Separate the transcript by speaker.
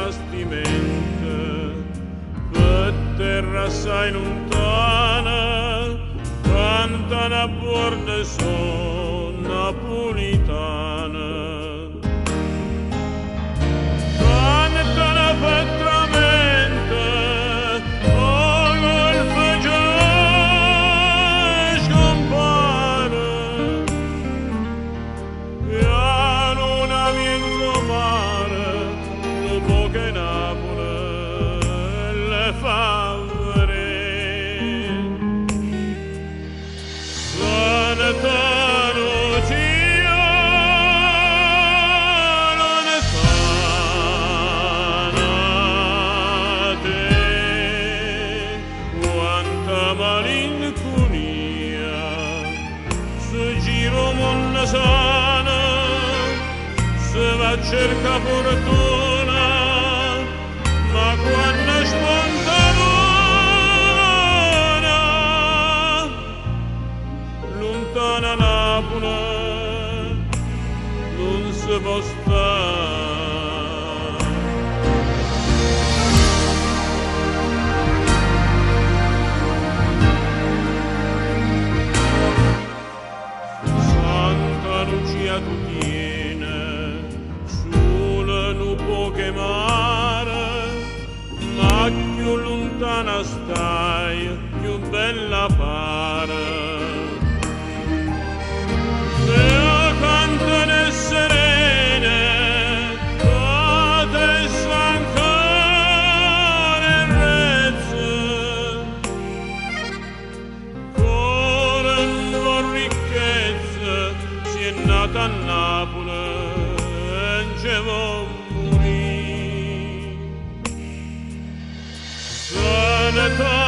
Speaker 1: Bastiment Pe' terra assai luntana Cantano a buordo so' napulitane. Cantano pe' tramente 'o golfo già scompare E 'a luna 'mmiez' 'o mare nu poco 'e Napule lle fa vedè. Santa Lucia lontana te, quanta malincunia se gira 'o munno sano, se va a cerca' furtuna, ma quanno sponta 'a luna, luntano 'a Napule nun se po' sta. Santa Lucia tu tiene sulo nu poco 'e mare, ma cchiù luntana staje, cchiù bella pare. Te cantano 'e sirene, ca te stanno ancora 'e rezze. Core nun vo' ricchezze, si è nato a Napule nce vo' murì. Santa.